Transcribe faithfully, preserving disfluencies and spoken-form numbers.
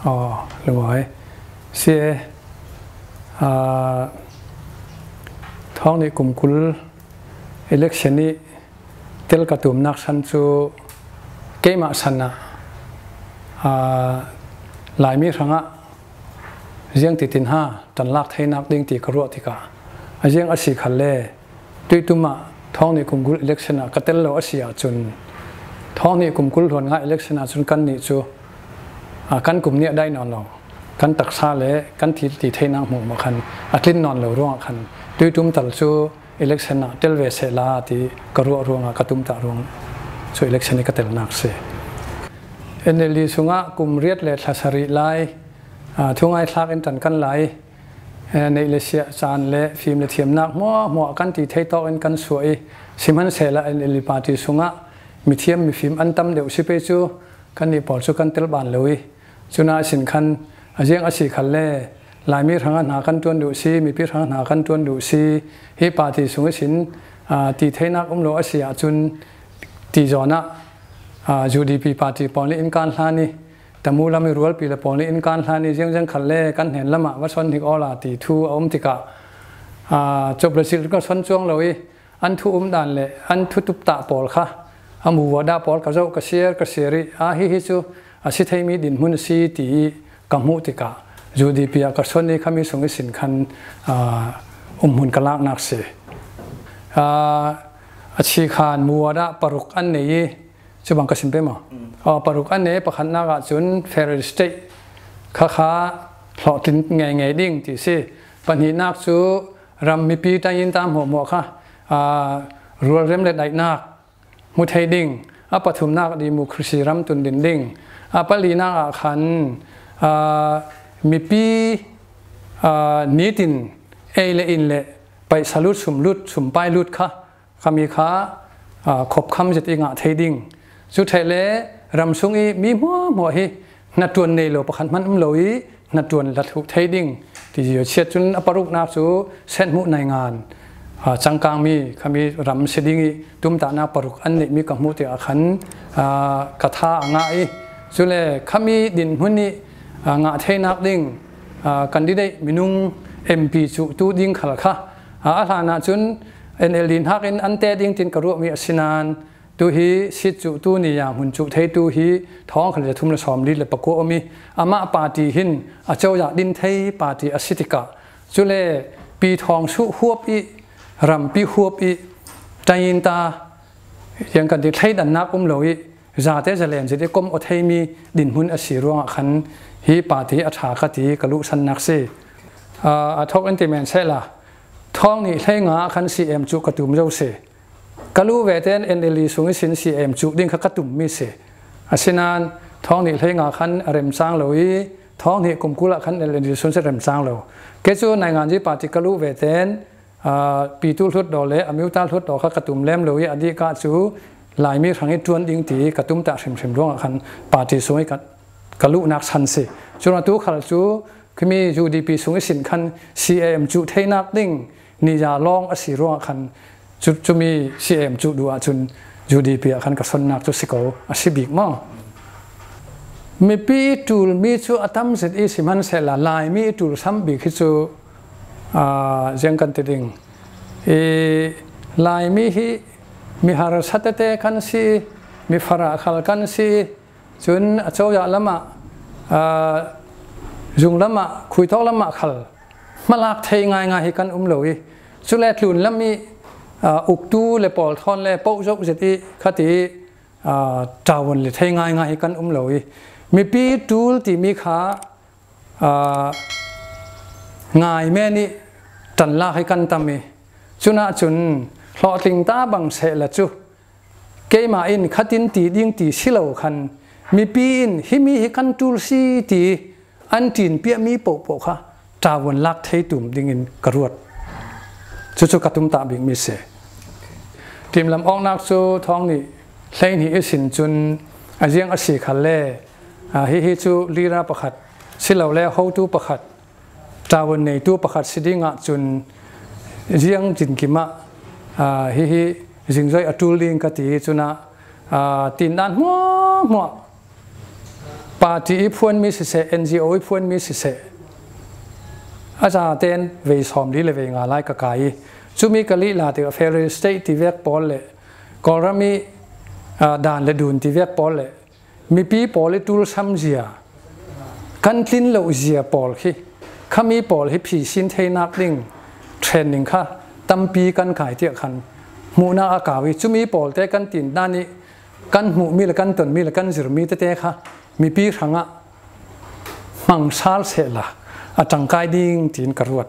Aw, lungawi. Si e, ah, thawng nih kum kul election ih tel ka tumnak san cu keimah san ah, ah, Laimi hrangah ziang titin ha tanlak theinak ding ti ka ruah tikah a ziang a si khalle, tuihtum ah thawng nih kum kul election ah ka tel lo a si ahcun, thawng nih kum kul hluan nga election ahcun kannih cu, aa, kan kum nih a dai nawn lo, kan taksa le kan ti, ti theinak hmuahhmuah khan a tlin nawn lo ruangah khan tuihtum tal cu election ah tel ve sehla ti ka ruah ruangah ka tumtah ruang cu election ih ka telnak si. N L D sungah kum riat le thla sarih lai, aa, thungai thlak in ṭan kan lai. Eh, neih le siah, caan le fim le thiamnak hmuahhmuah kan ti thei tawk in kan suah ih, sihmanhsehlaw N L D party sungah mithiam mifim an tam deuh si pei cu kannih pawl cu kan tel ban lo ih, cunah ihsin khan a ziang a si khalle, Laimi hrangah hna kan ṭuan duh si, mipi hrangah hna kan ṭuan duh si, hi party sung ihsin, aa, ti theinak um lo a si ahcun ti zawn ah, aa, U D P party pawl nih in kan hlan ih, Tamu lam ih rualpi le pawl nih in kan hlan ih ziangziang khalle kan hnen lamah va sawn hnik awla ti thu a um tikah, aa, cop le cilh ka sawn cuang lo ih an thu umdan le an thu tuptah pawl kha a muvuadah pawl ka zoh ka siar ka siar ih, aa, hihi cu a si theimi dinhmun a si ti ih ka hmuh tikah U D P ah ka sawn ih khami sung ihsin khan, aa, umhmun ka laknak si. Aa, a chikhan muvuadah paruk an nei ih, Cu bang ka sim pei maw? Mm. Aw, paruk an nei, pakhatnak ah cun federal state kha kha hlawhtlin ngeingei ding ti si. Pahnihnak cu ram mipi ṭain ta hmuahhmuah kha, aa, rualrem le daihnak hmu thei ding. A pathumnak democracy ram tundin ding. A palinak ah khan, aa, mipi, aa, nitin ei le in le paisa lut, sum lut, sumpai lut kha Khami kha, aa, khopkham zet ih ngah thei ding. Cu theih le ram sung ih mi hmuahhmuah hi hnaṭuan nei lo pakhat hmanh um lo ih hnaṭuan la thluh thei ding ti ziachiat cun a paruknak cu senhmuh naingan, aa, cangkangmi khami ram si ding ih tumtahnak paruk an neihmi ka hmuh tikah khan, aa, ka tha a ngah ih cule khami dinhmun ih, aa, ngah theinak ding, aa, candidate minung M P cuhtu ding khal kha, aa, a hlan ahcun N L D hnakin an teh ding tin ka ruahmi a si nain, tu hi seat cuhtu ni ya hmun cuh theitu hi thawng khat le zathum le sawmli le pakua um ih, amah party hin a cozah din thei party a si tikah, cule pi thawng suh huap ih, rampi huap ih, ṭain ta, ziang kan ti, thleidannak um lo ih, zate zalen zet ih kom aw theimi dinhmun a si ruangah khan hi party a ṭha ka ti ka luhsannak si. Aa, a thawk in ti men sehla, thawng nih hleinga ah khan C M cuh ka tum zo si. Ka luh ve tein N L D sung ihsin C M cuh ding kha ka tummi si. Asinain thawng nih hleinga khan a remcang lo ih, thawng nih kum kul ah khan N L D sung si remcang lo. Kei cu nainganzi party ka luh ve tein, aa, pitu hlutdaw le a miuta hlutdaw kha ka tum lem lo ih, a dihkah cu Laimi hrang ih ṭuan ding ti ka tumtah hrimhrim ruangah khan party sung ih ka, ka luhnak san si. Cun atu khal cu khimi U D P sung ihsin khan C M cuh theinak ding ni ya lawng a si ruangah khan cu, cumi C M cuh duh ahcun U D P ah khan ka sonnak cu si ko, a si bik maw? Mipi ih ṭulmi cu a tam zet ih sihmanhsehlaw Laimi ih ṭul sam bik hi cu, aa, ziang kan ti ding. Ih, Laimi hi mi harsatete kan si, mi farah khal kan si, cun a cozah lamah, aa, zung lamah, khuitawk lamah khal hmalak thei ngaingai hi kan um lo ih, cule tlunlam ih, aa, uktu le pawl thawn le poh zoh zet ih khati, aa, ṭawn le thei ngaingai hi kan um lo ih, mipi ṭul timi kha, aa, ngai men ih ṭanlak hi kan tam ih, cunah cun hlawhtling ta bang sehla cu, keimah in khatin ti ding ti si lo khan, mipi in himi hi kan ṭul si ti an ṭinpiakmi pohpoh kha ṭawn lak thei tum dingin ka ruat. Cucu ka tumtah bikmi si. Timlam awknak cu thawng nih hleihnih ihsin cun a ziang a si khalle, aa, hihi cu leader pakhat silole hotu pakhat, ṭawn neitu pakhat si ding ahcun ziang cinkim ah, aa, hihi zingzoi a ṭul ding ka ti ih cunah, aa, tindan hmuahhmuah Party i phuanmi siseh, N G O i phuanmi siseh, a zaten vei sawmli le vei nga lai ka kai i, cumi ka lih la tikah Federal State ti vek pawl le Kawlram i, aa, dan le dun ti vek pawl le mipi pawl i tulsam zia, kan tlin loh zia pawl khi, khami pawl hi phisin theinak ding training kha tampi kan kai tiah khan hmuhnak a kau i, cumi pawlte kan tin dan i kan hmuhmi le kan tonmi le kan zirmi tete kha mipi hrangah hmang sal sehla a ṭangkai ding tiin ka ruat.